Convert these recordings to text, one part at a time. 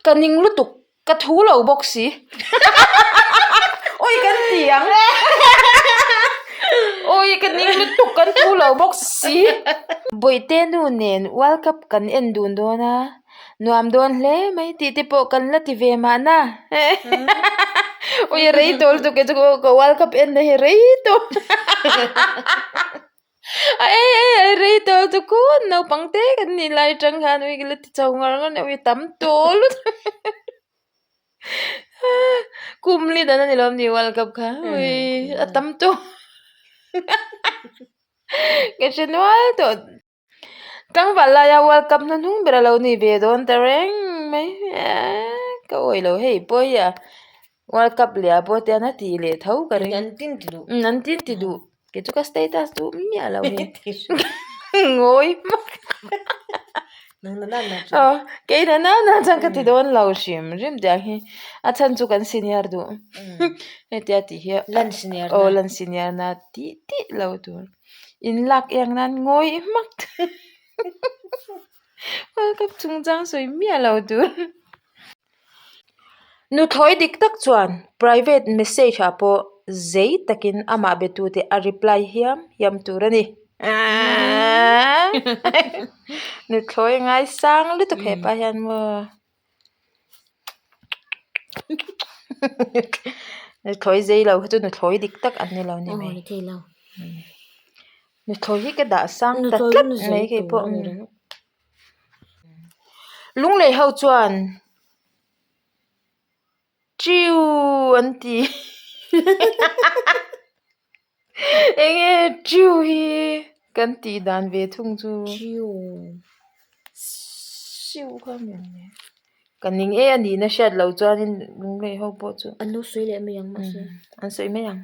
Ka ning lutuk, ka thu lo bawk si. Awi kan ti ang. Awi ka ning lutuk kan thu lo bawk si. Bawihte nu nen World Cup kan en dun dawn a, nuam dawn hle mai tih te pawh kan la ti ve mahna. Awi a rei tawh lutuk e chu ka World Cup en na hi rei tawh. A ei ei ei rei tawh chu kun naupang te kan nih lai atang khan ui ka la ti chho ngar ngar nia ui tam tawh lutuk kum li dan a ni lawm ni world cup kha ui a tam tawh ka hre nual tawh. Tlangval laia world cup hnuhnung ber a lo ni ve dawn ta reng mai ka awih lo hei pawh hi a world cup leh ah pawh tian a tih leh tho ka ring An tin ti duh. Umm an tin ti duh kei chu ka status duh miah lo hi ngawi hmak aw kei na nana chuan ka ti dawn lo hrim hrim tiang hi a chhan chu kan senior duh hetia tih hi Lan senior na. Aw lan senior na tih tih lo tur. In lak eng nan ngawi hmak World Cup chungchang sawi miah lo tur. Nuthlawi dik tak chuan private message ah pawh zei takin amah betute a reply hiam hiam tur a ni. Nuthlawi ngaisang lutuk hepa hian maw. Nuthlawi zei lo hi chu nuthlawi dik tak an ni lo ni mai. Nuthlawi hi ka dah sang ta tlat mai kei pawh. Lunglei ho chuan Ṭiu an ti enge ṭiu hi kan tih dan ve thung chu siu kha a ni ang e ka ning e a nihna hriat loh chuanin lunglei ho pawh chu an lo sawi leh mai ang mahse an sawi mai ang.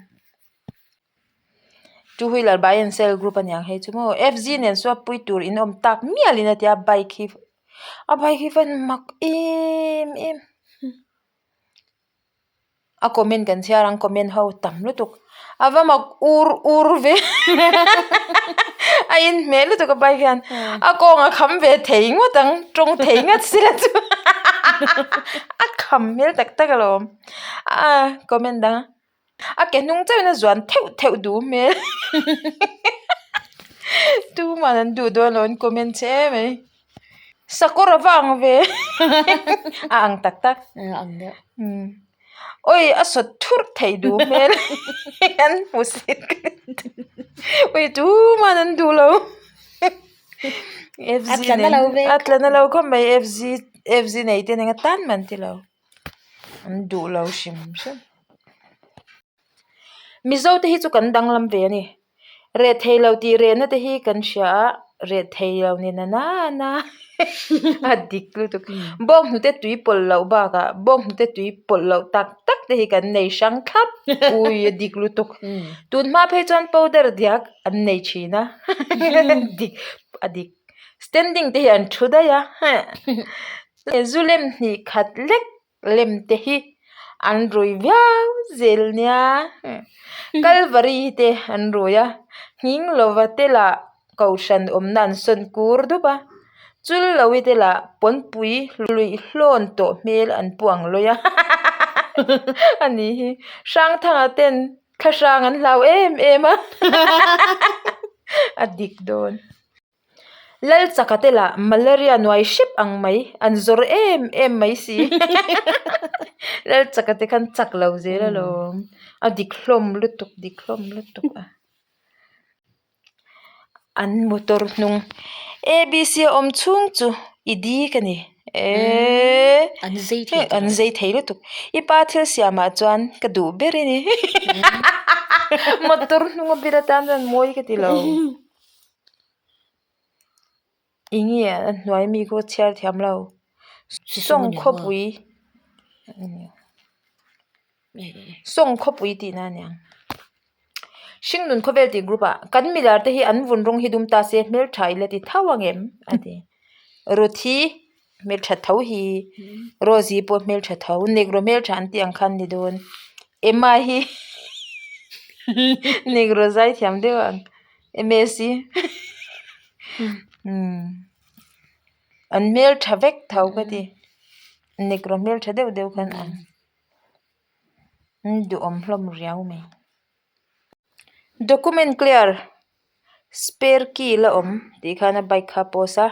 Two wheeler buy and sell group a niang hei chu maw F Z nen suap pui tur in awm tak mial in a tia bike hi a bike hi van mak em em a comment kan chhiar ang comment ho tam lutuk a va mak ur ur ve a inhmeh lutuk a bike hian a kawng a kham ve thei ngawt ang tawng thei ngat sila chu a kham hmel tak tak alawm a comment dang a. A ke hnung chauhin a zuan theuh theuh duh hmel tuman an duh dawn lo an comment che em mai sakawr a va ang ve a ang tak tak awi a sawt thurh theih duh hmel an hmu si ui tuman an duh lo F Z a tla na lo khawp mai F Z F Z nei te nen atan man ti lo. An duh lo hrim hrim. Mizo te hi chu kan danglam ve a ni. Reh thei lo tih rehna te hi kan hria a, reh thei lo ni na na a dik lutuk. Bawnghnute tui pawlh loh bakah bawnghnute tui pawlh loh tak tak te hi kan nei hrang thlap. Ui a dik lutuk. Tun hma phei chuan powder diak an nei thin a dik a dik. Standing te hi an thu daih a. Zu lem hnih khat lek lem te hi an rui viau zel nia Kalvari te an rui a nghing lova te lah kohhran awmna an sawn kur dup a chul lo i te lah pawnpui luih hlawn tawh hmel an pu ang lawi a a ni hi Hrangthanga ten thlahrang an hlau em em a a dik dawn. Lalchaka te lah malaria nuai hrep ang mai an zawr em em mai si Lalchaka te khan chak lo zel alawm a dik hlawm lutuk dik hlawm lutuk a an motor hnung A B C a awm chhung chu i dik a ni eeee an zei thei an zei thei lutuk i pa thil siamah chuan ka duh ber a ni motor hnung a bir atan chuan mawi ka ti lo. Enge a hnuai mi khu chhiar thiam lo sawng khawpui sawng khawpui tih na aniang hringnun khawvel tih group ah kan milar te hi an vun rawng hi dum ta se hmeltha ila ti tho ang em a ti ruthi hmeltha tho hi Rose-i pawh hmeltha tho negro hmeltha an tih ang khan ni dawn Emma hi negro zai thiam deuh ang M_S_I umm an hmeltha vek tho ka ti. Negro hmeltha deuh deuh khan an an duhawm hlawm riau mai. Document clear spare key la awm tih khan a bike kha a post a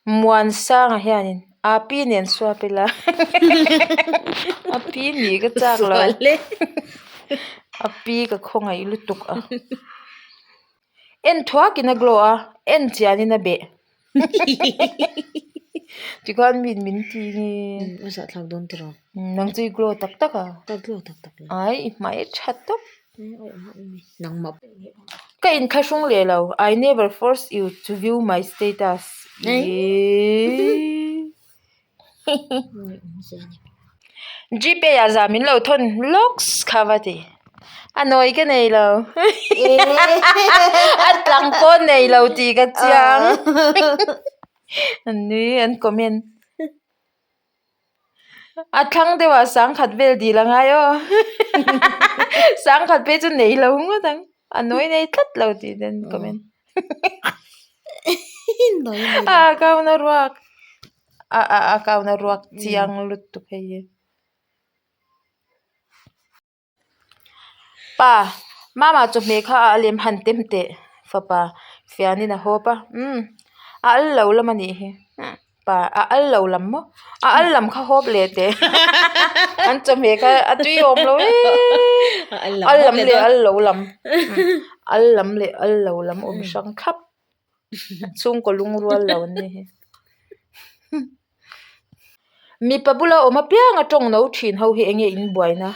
Muansanga hianin a pi nen suap ila a pi nih ka chak lo a pi ka khawngaih lutuk a. En thuakin a glow a, en chianin a beh. Tikhan min min ti nge. A zahthlak dawn tiraw? Nang chu i glow tak tak a. Ka glow tak tak lo. Ai, i hmai a tha tawp. Nangmah. Ka inthlahrung leh lo, I never force you to view my status. Gpay ah zah min lo thawn lawks kha va ti. A nawi ka nei lo. A tlang pawh nei lo tih ka chiang. An nui an comment. A thlang deuh ah sangkhat vel dil a ngai aw. Sangkhat phei chu nei lo ngawt ang. A nawi nei tlat lo tih te an comment. A account a ruak a a account a ruak chiang lutuk hei hi. Pa mama chawhmeh kha a lem han tem teh fapa fianin a hawp a umm a al lo lam a nih hi. Pa a al lo lam maw a al lam kha hawp leh teh an chawhmeh kha a tui awm lo eee al lam leh al lo lam al lam leh al lo lam awm hrang thlap chhungkaw lungrual lo an ni hi mipa bula awm apiang a tawng no thin ho hi enge in buaina.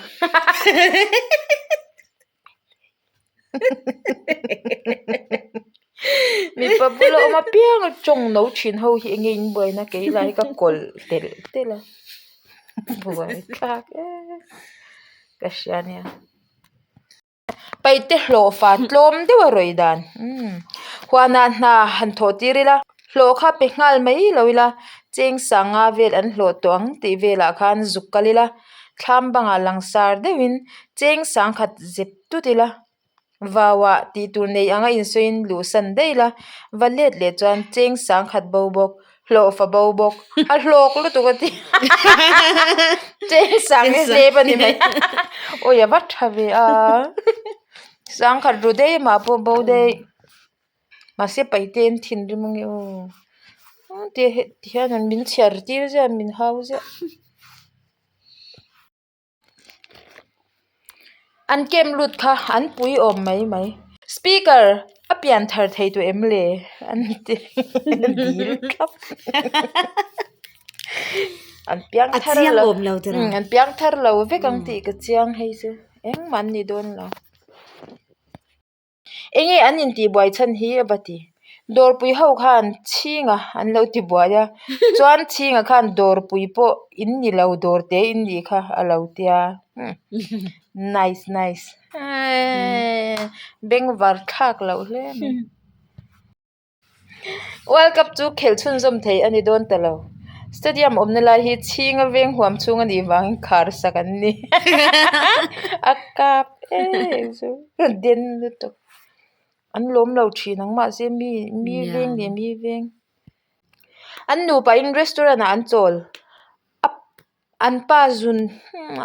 Mipa bula awm apiang a tawng no thin ho hi enge in buaina kei lah hi ka kawlh telh telh a buai thlak e ka hria nia paihte hlawh fa tlawm deuh a rawi dan umm huanah hna han thawh tir ila hlawh kha pe nghal mai lo ila cheng sanga vel an hlawh tawh ang tih velah khan zuk kal ila. Thlam bangah langsar deuhin cheng sangkhat zep tut ila vauah tih tur nei anga insawiin luhsan daih ila va let leh chuan cheng sangkhat bo bawk hlawh fa bo bawk a hlawk lutuk a ti cheng sang hi zep a ni mai awi a va tha ve a sangkhat ru daih mah pawh bo daih. Mahse paite an thinrim ange aw ti hian an min chhiar tir ziah min hau ziah. An camp lut kha an pui awm mai mai. Speaker a pian thar thei tawh em le an ti dil thlap. An piang thar lo an piang thar lo vek ang tih ka chiang hei chu engmah an ni dawn lo. Enge an intihbuai chhan hi a va ti. Dawrpui ho khan chhinga an lo tibuai a, chuan chhinga khan dawrpui pawh in ni lo dawr te in nih kha a lo tia. Nice nice. Bengvar thlak loh hle mai. World Cup chu khelh chhunzawm thei a ni dawn ta lo. Stadium awmna lai hi chhinga veng huam chhung a nih vangin khar sak an ni. A kap em chu den lutuk. An lawm lo thin ang mahse mi mi veng leh mi veng. An nupain restaurant ah an chawl. An pa zun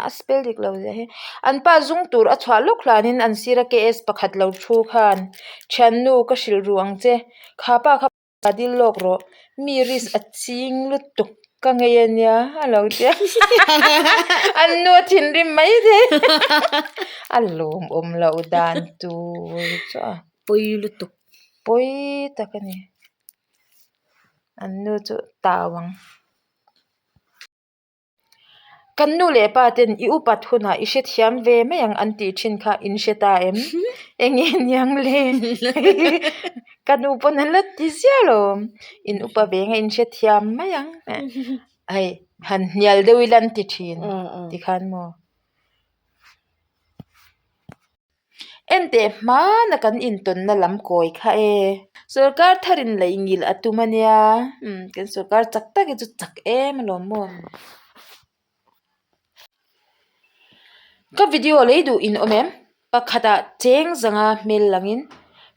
a spell dik lo zia hi an pa zung tur a chhuah lawk hlanin an sira KS pakhat lo thu khan thiannu ka hrilh ru ang che kha pa kha pa dil lawk rawh mi risk a ching lutuk ka ngei a nia a lo tia an nu a thinrim mai thei a lawmawm loh dan tur chu a pawi lutuk pawi tak a ni an nu chu tau ang. Kan nu leh pa ten i upat hunah i hrethiam ve mai ang an tih thin kha in hre ta em? Enge niang le? Ka nu pawn a la ti ziah lo. In upa ve anga in hrethiam mai ang. Hei han hnial deuh ila an ti thin tikhan maw? Enteh hmana kan intawnna lam kawi kha e. Sorkar tharin lei ngil a tum a nia. Umm kan sorkar chak tak hi chu chak em alawm maw. Ka video lei duh in awm em? Pakhatah cheng zanga hmel langin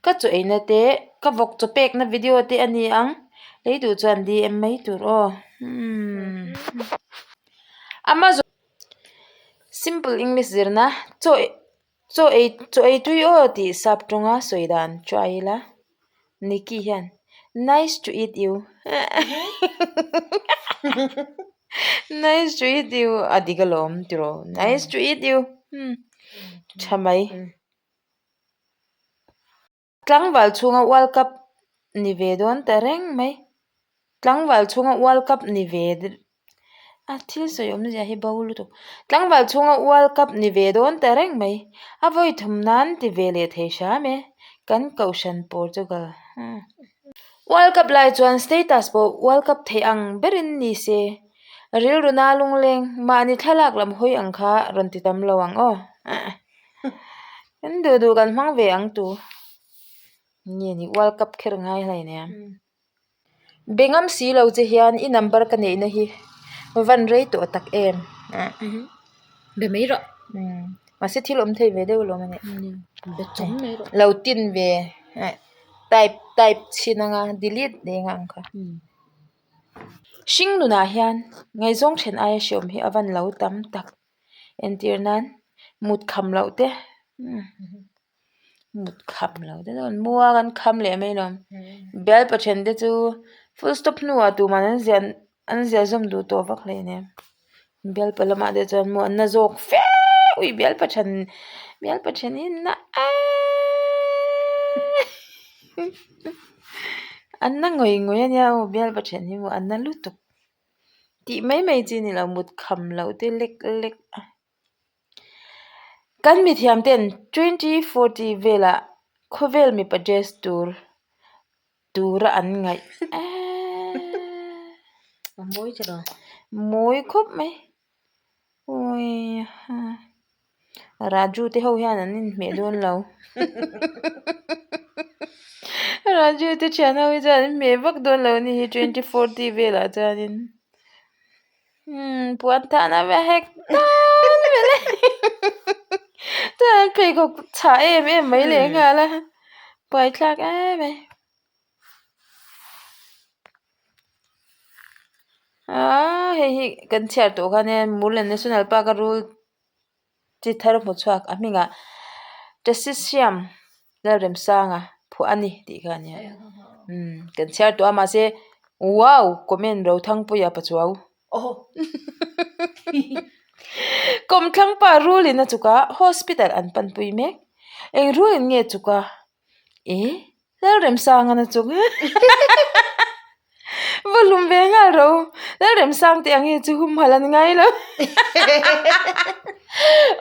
ka chaw eina te ka vawk chaw pekna video te a ni ang. Lei duh chuan DM mai tur aw. Hmm. Amazon Simple English zirna chaw chaw ei chaw ei tui aw tih sap tawnga sawi dan try ila Nikki hian nice to eat you nice to eat you a dik alawm tiraw nice to eat you hmm tha mai. Tlangval chhunga World Cup ni ve dawn ta reng mai. Tlangval chhunga World Cup ni ve a thil sawi awmzia hi bo lutuk. Tlangval chhunga World Cup ni ve dawn ta reng mai. A vawi thum nan ti ve leh thei hram e. Kan kohhran Portugal. World Cup lai chuan status pawh World Cup theih ang berin ni se. Rilru na lungleng mahni thlalak lam hawi ang kha rawn ti tam lo ang aw. Kan duh duh kan hmang ve ang tu nge ni world cup kher ngai hlei nia. Be ngam si lo che hian i number ka neihna hi van rei tawh tak em. Be mai rawh. Mahse thil awm thei ve deuh alawm a nih. Be chawm mai rawh. Lo tin ve type type chhin anga delete leh anga ang kha. Hring nunah hian ngaihzawng then aia hreawm hi a van lo tam tak. Entir nan mut kham loh te mut kham loh te chuan mua kan kham leh mai lo bial pathian te chu full stop hnuah tuman an ziah an ziah zawm duh tawh vak hle nia bial pa lamah te chuan maw an na zawk fe ui bial pathian bial pathian hi na eeeee an na ngawih ngawih a nia aw bial pathian hi maw an na lutuk. Tih mai mai chi ni lo mut kham loh te lek lek a. Kan mithiam ten 2040 velah khawvel mipa dress tur tura an ngaih eeee. A mawi che lo. Mawi khawp mai. Awii ha. Raju te ho hian an inhmeh dawn lo. Raju te thian ho hi chuan an inhmeh vak dawn lo a ni hi 2040 velah chuanin. Umm puan thahna ve hek tan vel e. Chuan an pheikhawk chhah em em mai leh nghal a. Buaithlak em mai. Aaa hei hi kan chhiar tawh khan e Murlen National Park a rul chi thar hmu chhuak a hmingah Tasisiam Lalremsanga phuah a ni tih kha a nia umm kan chhiar tawh a mahse wow comment Rothangpuia Pachuau kawmthlang pa rul in a chuk a hospital an panpui mek eng rul in nge chuk a eh. Lalremsanga na chung va hlum ve nghal ro Lalremsang tih ang hi chu humhalh an ngai lo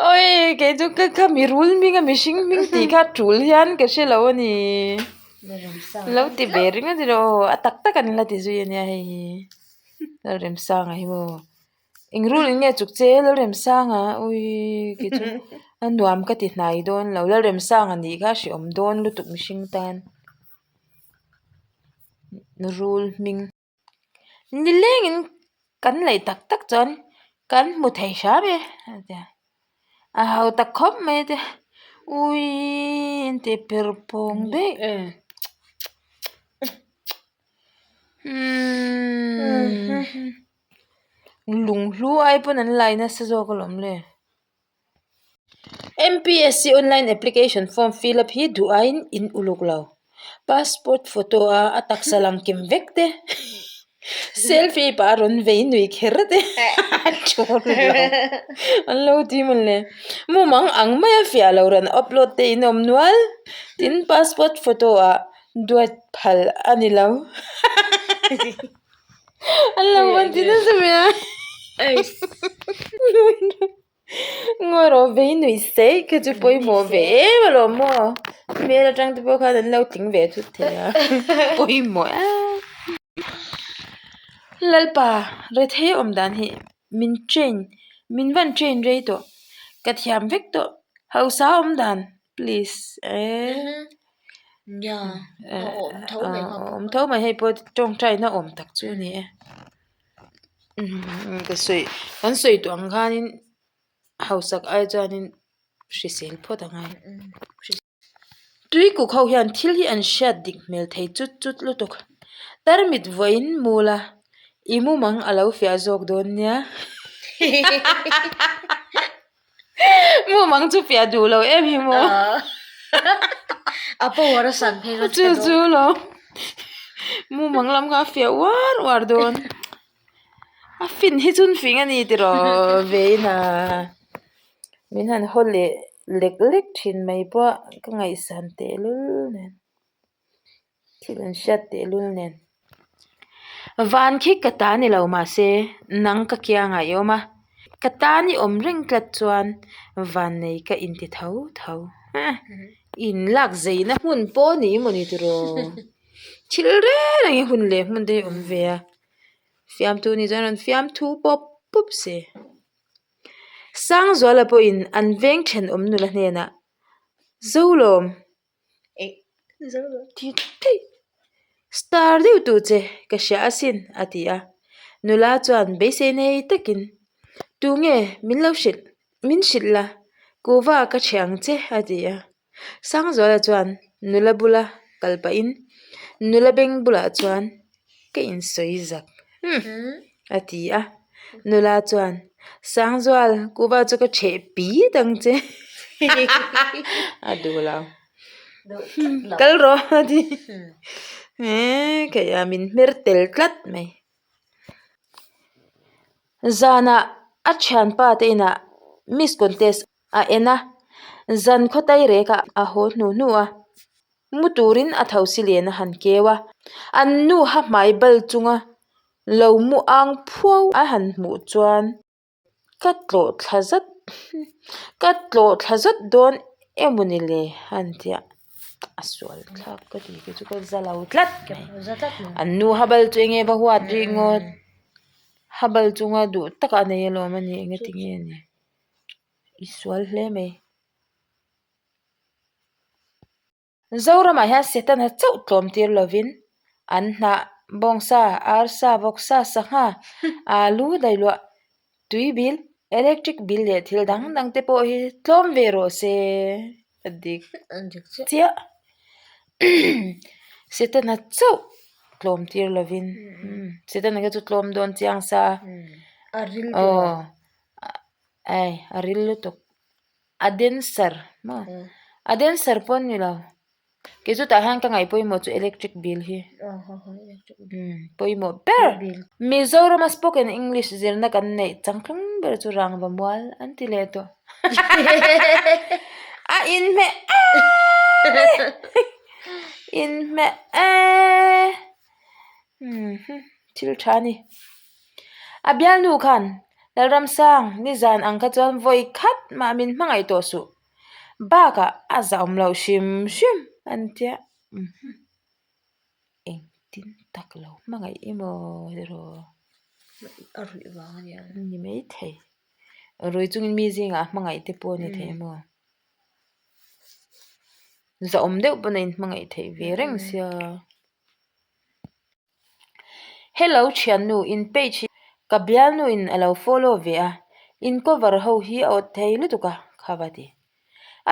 awii kei chu ka kha mi rul hming a mihring hming tih kha tul hian ka hre lo a ni lo ti ve ringawt ila aw a tak tak an la ti zui a nia hei hi Lalremsanga hi maw. Eng rul in nge chuk che Lalremsanga awii kei chu a nuam ka ti hnai dawn lo Lalremsanga nih kha a hrehawm dawn lutuk mihring tan rul hming nilengin kan laih tak tak chuan kan hmu thei hram e a ti a a hau tak khawp mai a tia uiii an ti per pawng daih. Lunghlu ai pawn an lai nasa zawk alawm le. MPSC online application form fill up hi duh aiin in uluk lo. Passport photo a a taksa lang kim vek te selfie pah a rawn vei nui kher te a thu lo an lo ti mawn le. Mumang ang maia fiah lo rawn upload te in awm nual. Tin passport photo ah duat phal a ni lo. An lo van ti nasa mai a Ngawi rawh vei nuih seih kha chu pawimawh ve em alawm maw hmel atang te pawh khan an lo tling ve thut thei a pawimawh em Lalpa rethei awm dan hi min train min van train rei tawh ka thiam vek tawh hausa awm dan please eh. Nia, a awm tho mai kha. Awm tho mai hei pawh tawngtaina awm tak chu a ni e. Ka sawi kan sawi tawh ang khanin hausak ai chuanin hrisel phawt a ngai. Tuikuk ho hian thil hi an hriat dik hmel thei chut chut lutuk. Tarmit vawiin mul a. I mumang a lo fiah zawk dawn nia. Mumang chu fiah duh lo em hi maw. A power a san phei chu chu lo. Mumang lam kha a fiah uar uar dawn. A fin hi chun fing a ni tiraw ve in a. Min han haw leh lek lek thin mai pawh ka ngaihsan tehlul nen. Thil an hriat tehlul nen. Van khi ka ta ni lo mahse nang ka kiangah i awm a, ka tan i awm reng tlat chuan van nei ka inti tho tho. In lak zeina hmun pawh ni maw ni tiraw? Thil reng reng hi hun leh hmun te hi awm ve a, fiamthu ni chuan rawn fiamthu pawp pawp se. Sangzuala pawhin an veng thenawm nula hnenah, Zolawm! Star deuh tu che ka hria asin a ti a, nula chuan beisei nei takin tunge min lo hrilh min hrilh la kuhva ka ṭhiah ang che a ti a, Sangzuala chuan nula bula kal pahin nula beng bulah chuan ka insawi zak a ti a, nula chuan Sangzual kuhva chu ka ṭheh pit ang che a duh lo kal rawh a ti eee kei a min hmer tel tlat mai zanah a thianpa te inah miss contest a en a zan khaw tai rek ah a haw hnu hnu a. Mu turin a tho si len a han keu a, an nu ha hmai bal chunga lo mu ang phuau a han hmuh chuan ka tlawh thla zat ka tlawh thla zat dawn emaw ni le a han ti a, a sual thlak ka ti te chu ka za lo tlat mai, an nu ha bal chu enge va huat rih ngawt, ha bal chunga duh taka a nei alawm a ni enge tinge ni, i sual hle mai. Zoramah hian Setana chauh tlawm tir lovin an hnah bawngsa, arsa, vawksa, sangha, alu, dailuah, tui bil, electric bill leh thil dang dang te pawh hi tlawm ve rawh se a dik chiah. Setana chauh tlawm tir lovin Setana kha chu tlawm dawn chiang sa a aw ai a ril lutuk. A dancer maw a dancer pawh a ni lo kei chu tah hian ka ngaih pawimawh chu electric bill hi pawimawh ber Mizorama spoken English zirna kan neih changtlung ber chu rangva mual an ti leh tawh a inhmeh em inhmeh em. Thil tha a ni. A bialnu khan Lalramsang nizan ang kha chuan vawi khat mah min hmangaih tawh suh. Bakah a zahawm loh hrim hrim a ni tia. Engtin tak lo hmangaih emaw tiraw? A ruih vang a nia. Ni maithei. Rui chungin mi zingah a hmangaih te pawh a ni thei emaw? Zahawm deuh pawn a inhmangaih theih ve reng sia. Hello thiannu in page hi ka bialnu in a lo follow ve a in cover ho hi a awt thei lutuk a kha va ti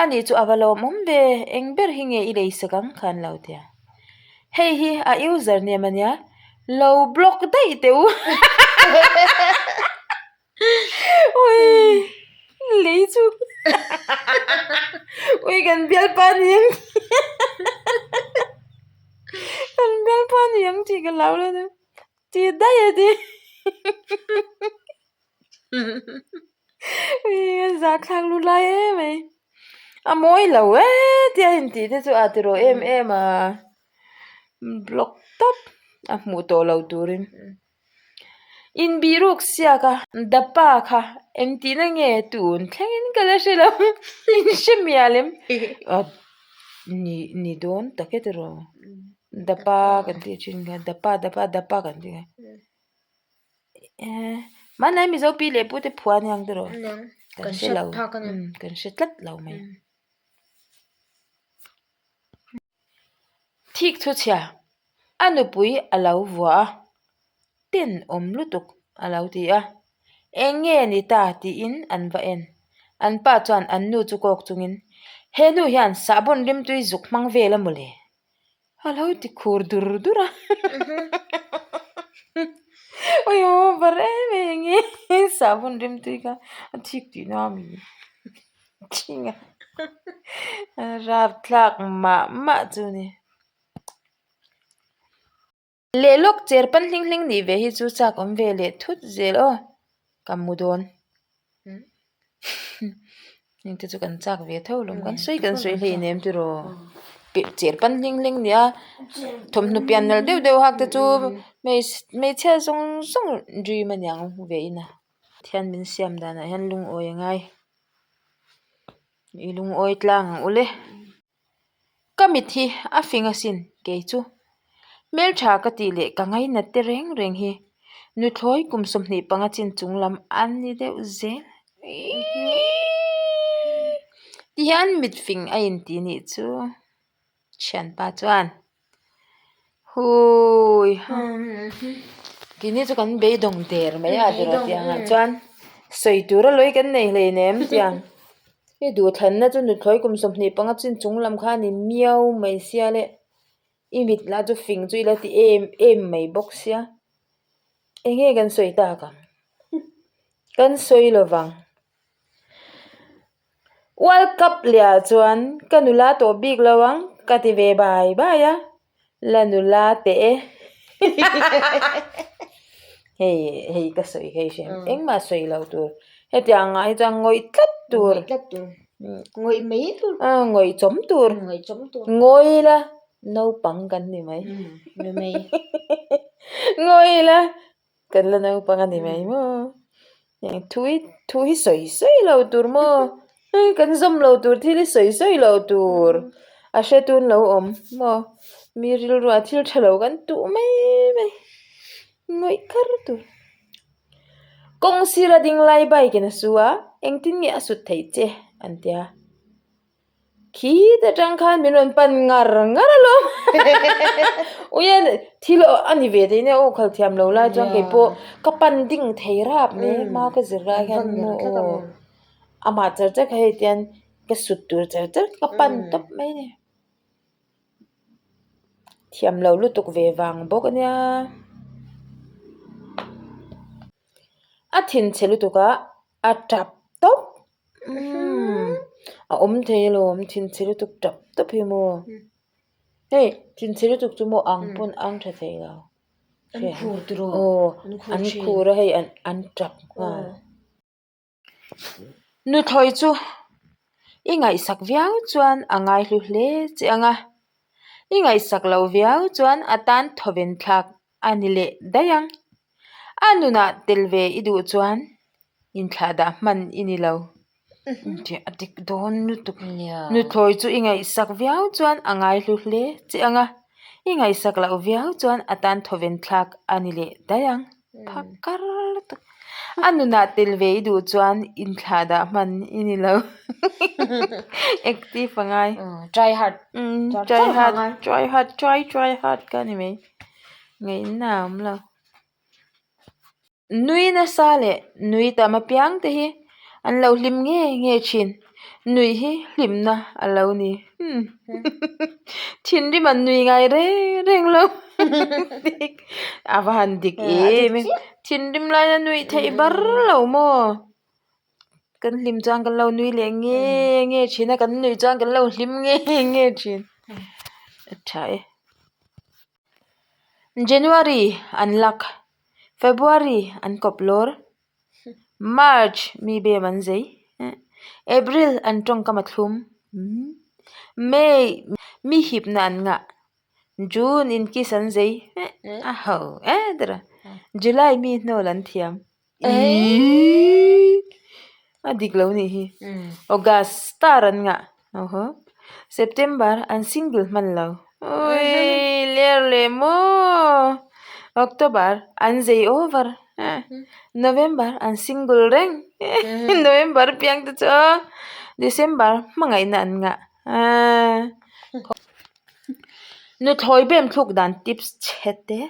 ani chu a va lawmawm ve eng ber hi nge i lei sak ang kha an lo ti a hei hi a user name ania lo block daih teh u. Ui lei chu ui kan bialpa ni ang kan bialpa ni ang tih ka hlau lo ti daih a ti ui a zahthlak lu lai em mai a mawi lo e tia intih te chu a ti rawh em em a block tawp a hmuh tawh lo turin. Inbihruk siak a, Dapa kha engtihna nge tun thlengin ka la hre lo, in hre mial em? Ni ni dawn tak e tiraw? Dapa kan tih thin kha, Dapa Dapa Dapa kan tih kha. Hmanlai Mizo pi leh pu te phua aniang tiraw? Kan hre lo, kan hre tlat lo mai. Thik thu chhia a nupui a lo vuah a, tenawm lutuk a lo ti a, eng nge ni ta tiin an va en. An pa chuan an nu chu kawk chungin, He nu hian sahbawn rimtui zuk hmang vel a mawle? A lo ti khur dur dur a. Ui over em em enge sahbawn rimtui kha a thik tihna a mi thing a rapthlak mah mah chu a ni. Leh lawk cher pan hling hling nih ve hi chu chak awm ve leh thut zel aw ka mu dawn heng te chu kan chak ve tho lawm kan sawi kan sawi hlei nem tiraw cher pan hling hling nia thawmhnaw pian nalh deuh deuh hak te chu hmeichhia zawng zawng dream a niang ve in a thian min siam danah hian lungawi a ngai i lungawi tlang ang ule. Ka mit hi a fing asin kei chu. Hmeltha ka tih leh ka ngainat te reng reng hi nuthlawi kum 25 chin chung lam a ni deuh zel. Ti hian mit fing a inti nih chu thianpa chuan. Hui keini chu kan beidawng der mai a tiraw tiang ah chuan sawi tur a lawi kan nei hleinem tiang i duhthlanna chu nuthlawi kum 25 chin chung lam kha a ni miau mai sia le i mit lah chu fing chu ila ti em em mai bawk sia eng nge kan sawi tak ang kan sawi lovang. World Cup leh ah chuan ka nula tawh bik lo ang ka ti ve bai bai a, la nula teh e hei hei ka sawi hei hre engmah sawi lo tur hetiang ah hi chuan ngawih tlat tur ngawih mai tur ngawih chawm tur ngawi la naupang kan ni mai ngawi la. Kan la naupang a ni mai maw? Eng thu hi thu hi sawi sawi lo tur maw? Kan zawm lo tur thil hi sawi sawi lo tur a hre tun lo awm maw? Mi rilruah thil tha lo kan tuh mai mai ngawih kar tur. Kawng sira ding lai bike in a su a, engtin nge a sut theih che? an ti a. Khit atang khan min rawn pan ngar ngar alawm uia thil a ni ve thei nia aw khal thiam lo lai chuan kei pawh ka pan ding thei rap mai hma ka zir lai hian maw aw amah char char kha hei tian ka sut tur char char ka pan tawp mai a ni thiam lo lutuk ve vang bawk a nia a thinchhe lutuk a a tap tawp. Umm a awm thei alawm thinchhe lutuk tap tap hi maw hei thinchhe lutuk chu maw ang pawn ang tha thei lo an khur tiraw aw an khur a hei an tap nghal nuthlawi chu i ngaihsak viau chuan a ngaihlu hle che ang a i ngaihsak loh viau chuan a tan thawven thlak a ni leh daih ang a nunah tel ve i duh chuan. Inthlahdah hman i ni lo. A dik dawn lutuk. Nuthlawi chu i ngaihsak viau chuan a ngaihlu hle che ang a, i ngaihsak loh viau chuan a tan thawven thlak a ni leh daih ang. Phak kar lutuk. A nunah tel ve i duh chuan inthlahdah hman i ni lo. Active a ngai. Try hard. Try hard, try hard, try try hard kha a ni mai. Ngaihna a awm lo. Nui nasa leh nui tam apiang te hi an lo hlim nge nge thin. Nuih hi hlimna a lo ni. Thinrim an nui ngai reng reng lo. A va han dik em e. Thinrim laia nuih theih bar lo maw? Kan hlim chuan kan lo nui leh nge nge thin a, kan nuih chuan kan lo hlim nge nge thin. A tha e. January an lak. February an kawp lawr, March mi bem an zei, April an tawngkam a thlum, May mi hipna an ngah, June in kiss an zei, a ho e tiraw, July mi hnawl an thiam. Iiii a dik lo nih hi August star an ngah awhaw September an single hman lo awii ler leh maw October an zei over November an single reng November piang te chu aw December hmangaihna an ngah aaa nuthlawi bem thluk dan tips chhe te.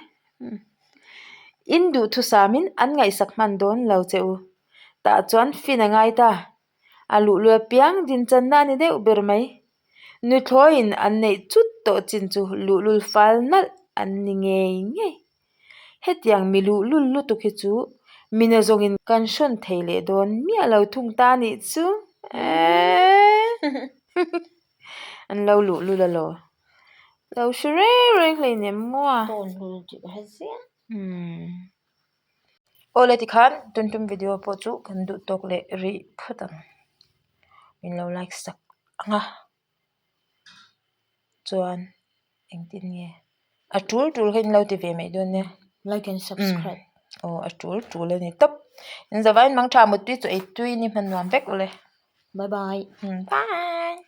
In duhthusamin an ngaihsak hman dawn lo che u. Tah chuan fin a ngai ta. A luhlui apiang dinchanna a ni deuh ber mai. Nuthlawiin an neih chut tawh chin chu luhlul fal nalh an ni ngei ngei. Hetiang mi luhlul lutuk hi chu mina zawngin kan hrawn thei leh dawn miah lo thung ta nih chu eeii an lo luhlul alaw lo hre reng reng hleinem maw a. Umm awle tikhan tun tum video pawh chu kan duh tawk leh rih phawt ang min lo like sak ang a chuan engtin nge a tul tul kha in lo ti ve mai dawn nia like and subscribe aw a tul tul a ni tawp in zavaiin mangtha mutui chu eitui ni hman nuam vek awle bye bye bye.